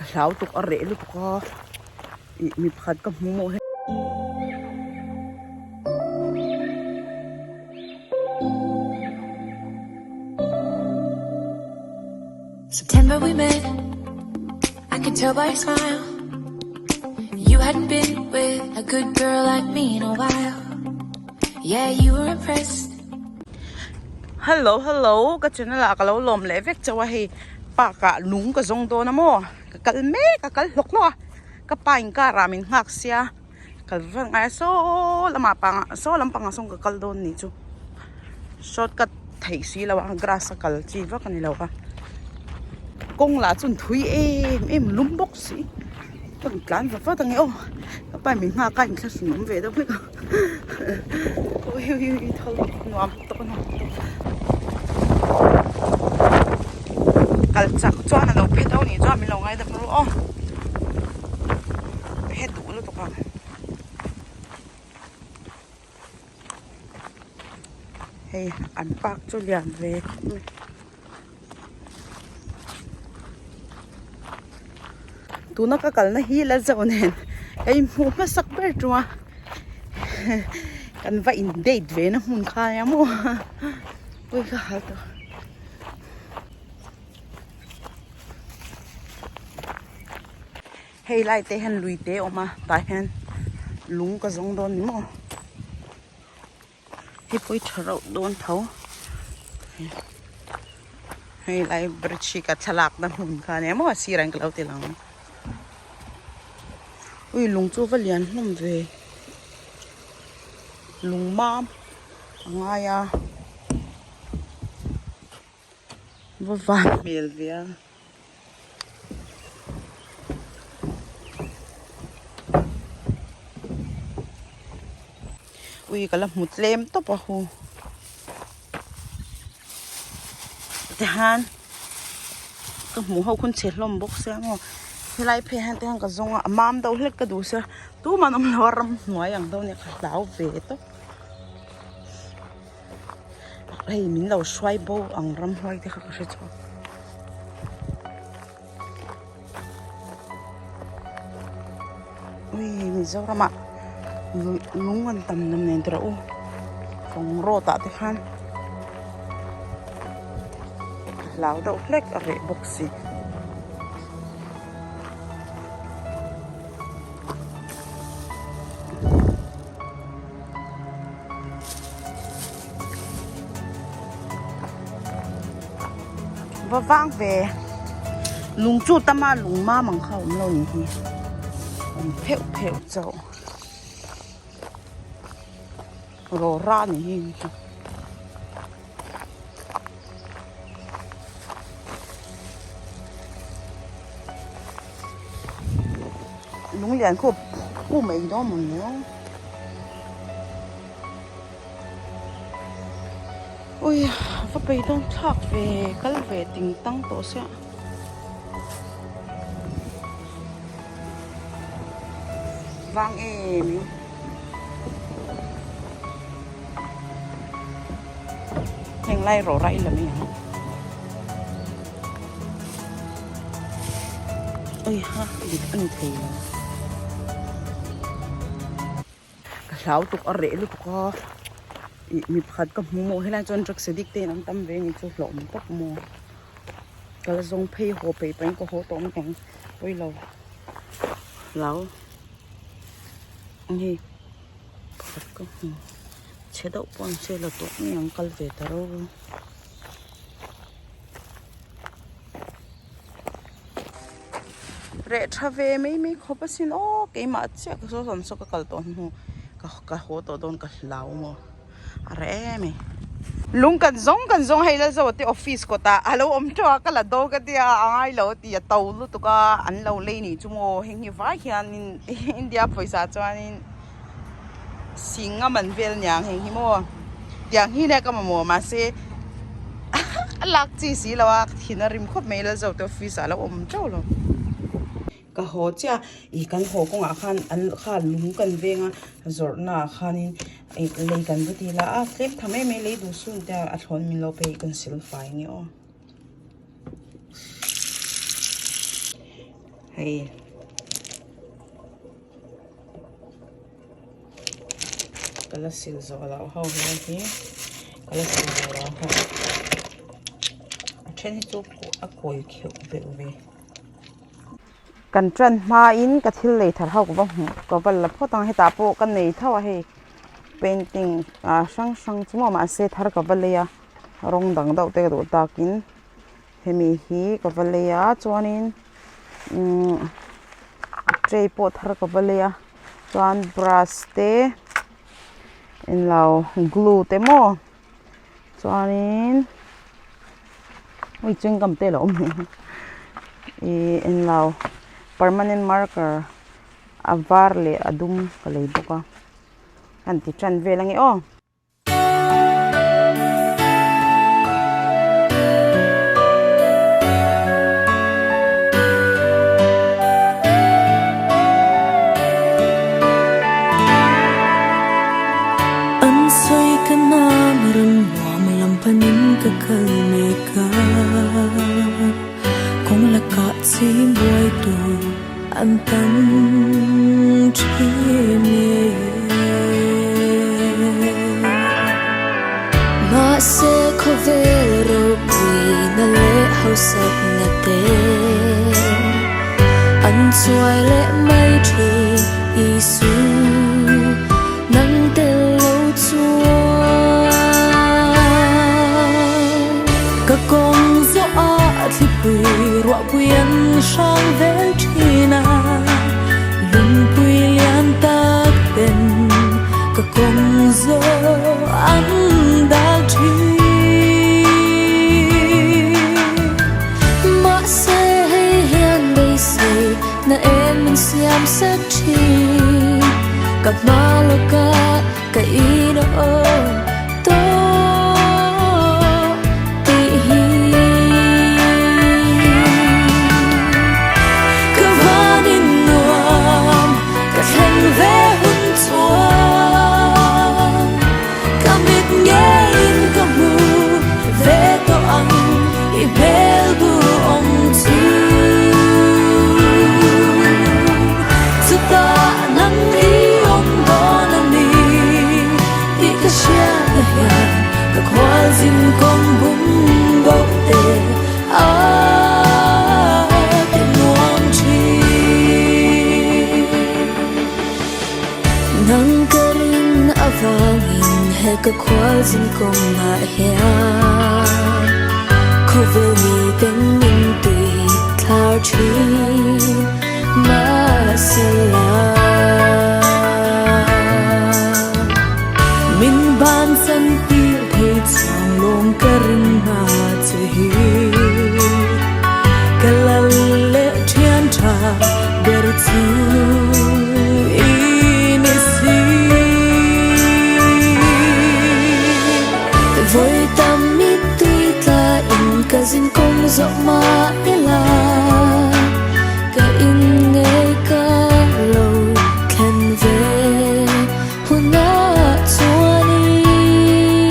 Ka hlau tuk a reh lutuk a ih mi pakhat ka hmu maw he. September we met I could tell by your smile You hadn't been with a good girl like me in a while Yeah you were impressed Hello hello ka channel ah ka lo lawm leh vek chauh a hei park ah lung ka zawng dawn a maw ka kal mek a kal hlawk hlawk a ka pa in car ah min nghak sia kal vel ngai a saw lamah pangah saw lampangah sawn ka kal dawn nih chu shortcut theih si lo a grass a kal chi vak a ni lo a kawng lah chu an thui em em lum bawk si ka rawn tlan vat vat ang e aw ka pa in min nghak a inthlahrun awm ve deuh hlek a ui ui ui tho nuam tawk a nuam tawk kal chak chuan a lo phe deuh a nih chuan min lo ngaidam ru aw. Phe duh lutuk ang. Hei an park chu lian ve khawp mai. Tuna ka kalna hi la zauh nen ka inhmuh hmasak ber ṭum a kan va in date ve na hmun kha ania maw ui ka hal tawh. Hei lai te hian lui te a awm a tah hian lung ka zawng dawn ni maw hei pawh hi tha reuh dawn tho hei lai bridge hi ka thlalak na hmun kha ania maw a sirah hian ka lo ti lang ang ui lung chu va lian hlawm ve lung mam a ngai a. Va van hmel ve a. Ui ka la hmu tlem tawp a hu. Tihian ka hmuh ho khun chhe hlawm bawk sia maw. Helai phei hian te hian ka zawng a, a mam deuh hlek ka duh sia. Tumah an awm lo a ramhnuai ang deuh nia ka hlau ve tawp. Hei min lo hruai bo ang ramhuai te kha ka hre chhuak. Ui Mizoram ah lung an tam lam nen tawh u kawng road ah te khan ka hlau deuh hlek a reh bawk si. Va vang ve lung chu tama lung mam ang kha a awm lo ni hi awm pheuh pheuh chauh rawra a ni hi chu. Lung lian khup pum ei dawn maw ni aw. Ui va bei dawn thlak ve kal ve ting tang tawh sia. Vang em em. Heng lai rawh rai la mai ang. Ui ha dik a ni thei lo. Ka hlau tuk a reh lutuk a ih mi pakhat ka hmu maw helai chuan drugs addict te in an tam ve a ni chu hlauhawm tawp maw. Ka la zawng phei haw peih pahin ka haw tawh mai ang pawilo hlau hei pakhat ka hmu chhe deuh pawh an che la tawh mai ang kal ve ta reuh. Reh tha ve mai mai khawp asin aw keimah chiah ka saw sawn saw ka kal tawh hnu ka haw tawh dawn ka hlau maw a reh em e lung kan zawng kan zawng hei Lalzoa te office kawtah a lo awm teuh a ka la dawn ka tia a ngai lo a ti a to lutuk a an lo lei nih chu maw heng hi vai hianin India pawisa chuanin Sing a man vel niang heng hi maw tiang hi nia ka mamawh mahse a lak chi si lo a thin a rim khawp mai Lalzo te office ah a lo awm teuh lo. Ka haw chiah ih kan haw kawngah khan an kha lung kan veng a zawrhna ah khanin ih lei kan va ti la a tlem tha mai mai lei duh sun te a thlawn min lo pe kan sil fai nge aw. Hei ka la sil zawh loh ho hian hi ka la sil zawh loh ho a then hi chu a kawi kheuh deuh ve. Kan tan hmain ka thil lei thar ho ka va hmuh ka va la phawt ang hetah pawh ka nei tho a hei painting ah hrang hrang chu maw mahse thar ka va lei a rawng dang deuh te ka duh takin hemi hi ka va lei a chuanin umm tray pawh thar ka va lei a chuan brush te englo glue te maw chuanin ui chewing gum te a lo awm leh a ih englo permanent marker a var leh a dum ka lei bawk a an ti tan vel ange aw. An sawi ka nan ram nuam lam panin ka kal mek a, kawng lakah chim buai tur an tam thin e. Mahse khawvel ropui na leh hausakna te an chuai leh mai thin Isu nang tel lo chuan ka kawng zawh ah thlipui ruahpui an hrang vel thin a lungpui lian tak ten ka kawng zawh an dal thin. Mahse hei hian beisei na em min siam sak thin ka hma lawka ka in a awm tawh tih hi. Ka van in nuam ka thleng ve hun chuan ka mit ngeiin ka hmu ve tawh ang i hmel bu awm chu. Chutah nang i awm dawn a ni tih ka hriat na hian ka khual zin kawng bum bawk te a ti nuam thin. Nang ka rin avangin he ka khual zin kawngah hian khawvel mi ten min tui thlar thin mahsela. Min bansan tir thei chuang lawng ka ring hna che hi ka lal leh thian tha ber chu i ni si. Vawi tam mittui tla in ka zin kawng zawh mah ila ka in ngei ka lo thlen ve hunah chuanin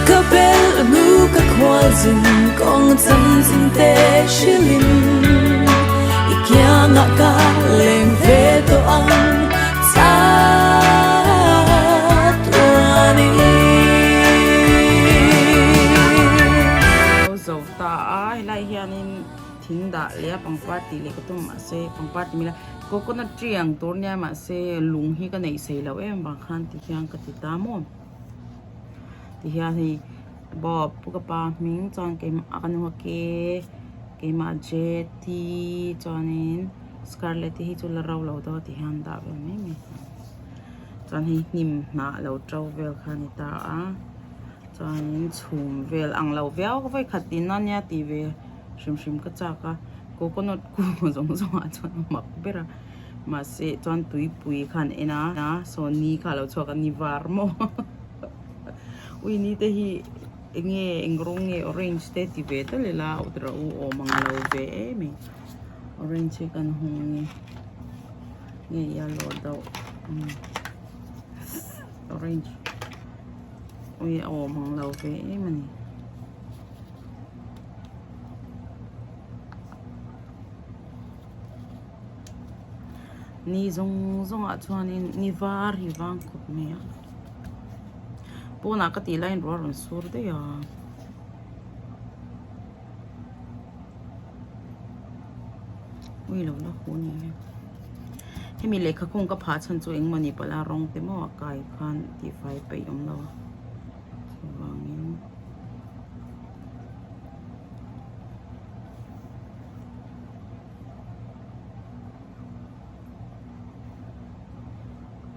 ka belh hnu ka khual zin kawng chanchin te hrilhin i kiangah ka leng ve tawh ang chatuanin. Lo zo ta a helai hianin thing dah leh a pangpar tih leh ka tum mahse pangpar tih mila Coconut tree ang tur nia mahse lung hi ka neih sei loh em vang khan ti hian ka ti ta maw ti hian hei bob pu ka pa hming chuan keimah a ka nu a ke keimah j t chuanin scarlet te hi chu la ro lo deuh a ti hian dah vel mai mai chuan hei hnim hnah lo to vel kha a ni ta a chuanin chhum vel ang lo viau ka vawikhat tin a nia tih ve hrim hrim ka chak a. Coconut kung zawng zawng ah chuan a mak ber a mahse chuan tuipui khan en a saw ni kha a lo chhuak a ni var maw ui ni te hi eng nge eng rawng nge orange te ti ve tal ila awt rawh u awm ang lo ve em mai orange hi kan hawng nge nge yellow deuh orange ui a awm ang lo ve em a ni. Ni zawng zawngah chuanin ni var hi vang khawp mai a. Pawnah ka tih laiin ruah a rawn sur daih a. Ui lo la hu ni e. Hemi lehkha khung ka phah chhan chu engmawni pala rawng te maw a kai khan tihfai peih awm lo a chuvangin.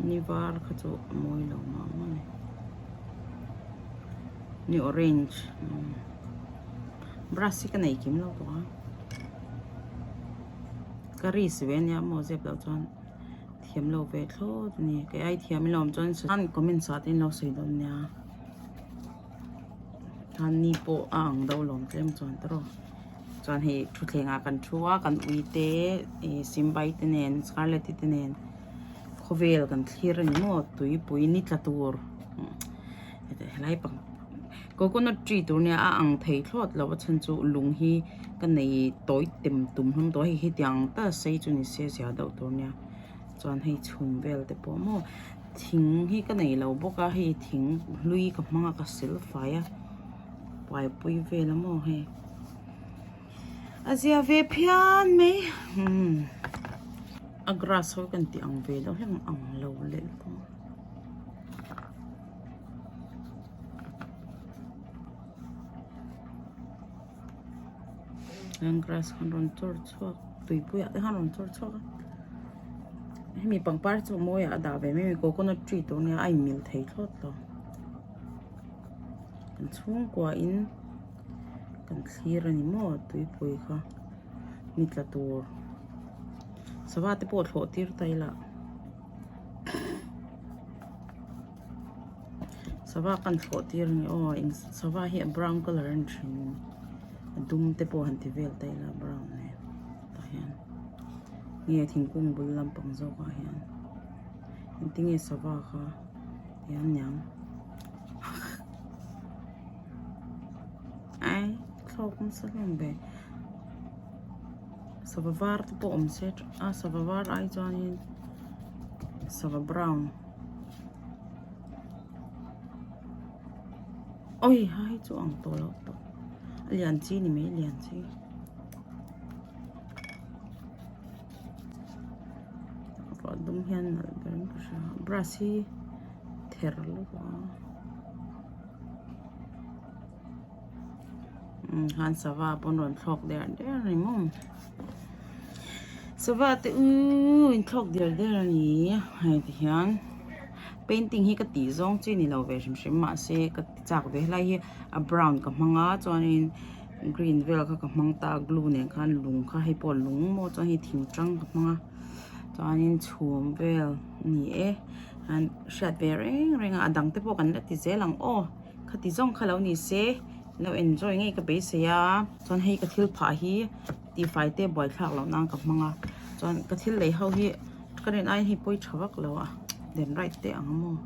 Ni var kha chu a mawi lo mah mah a ni ni orange brush hi ka nei kim lo tawh a ka risk ve ania maw zep loh chuan thiam lo ve thlawt a ni kei ai thiam ilo awm chuan comment ah te in lo sawi dawn nia. Khan ni pawh a ang deuh lawm tlem chuan te rawh chuan hei thutthleng ah kan thu a kan ui te ih simbai te nen scarlet-i te nen khawvel kan thlir a ni maw tuipui ni tla tur helai pang coconut tree tur nia a ang thei thlawt lo a chhan chu lung hi ka nei tawi tem tum hlawm tawh a hei hetiang tal sei chu ni se zia deuh tur nia chuan hei chhum vel te pawh maw. Thing hi ka nei lo bawk a hei thing hlui ka hmang a ka sil fai a buaipui vel a maw hei a zia ve phian mai umm a grass ho kan tih ang ve deuh hlek ang lo leh lutuk a an grass khan rawn chawr chhuak tuipuiah te khan rawn chawr chhuak a. Hemi pangpar chu mawiah a dah ve mai a coconut tree tur nia a inmil thei thlawt lo kan chhungkua in kan thlir a ni maw tuipui kha ni tla tur sava te pawh thlawh tir ta ila sava kan thlawh tir a ni aw eng sava hi a brown colour a ni thin a dum te pawh han ti vel ta ila brown nen tah hian. Nge thingkung bul lampang zawk ah hian engtinge sava kha tiang niang ai thlawk nasa hlawm ve sava var te pawh awm se a sava var ai chuanin sava brown awi hai chu ang tawh lo tawp a lian chi ni mai a lian chi. Ruah dum hian nalh ber in ka hria brush hi ther lutuk a umm khan sava pawn rawn thlawk der der a ni maw sava te uuh in thlawk der der a ni hei ti hian painting hi ka tih zawng chi ni lo ve hrim hrim mahse ka ti chak ve helai hi a brown ka hmang a chuanin. Green vel kha ka hmang ta a glue nen khan lung kha hei pawh lung maw chuan hei thing tang ka hmang a chuanin chhum vel a ni e an hriat ve reng reng a a dang te pawh kan la ti zel ang aw khati zawng kha lo ni se lo enjoy ngei ka beisei a chuan hei ka thil phah hi tifai te buaithlak loh nan ka hmang a chuan ka thil lei ho hi ka rin aiin hei pawi tha vak lo a den right te ang maw.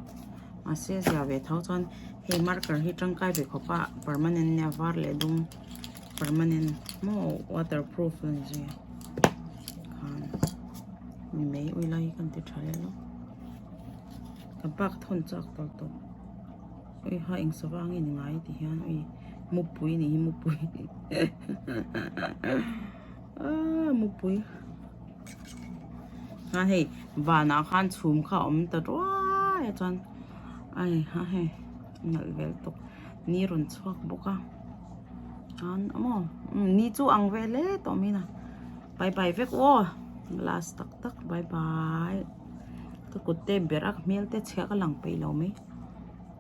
Mahse zia ve tho chuan hei marker hi tangkai ve khawp a permanent nia var leh dum permanent maw waterproof a ni zui a khan mi mai ui lai hi kan ti tha leh lo ka bak thawn chak tawh tawh ui ha eng sava nge ni ngai ti hian ui mupui ni hi mupui aaa mupui. Chuan hei vanah khan chhum kha a awm ta ruai a chuan ai ha hei nalh vel tawk ni rawn chhuak bawk a chuan maw ni chu ang ve hle tawh mai a bye bye vek aw last tak tak bye bye ka kut te ber a ka hmel te chhia ka lang peih lo mai.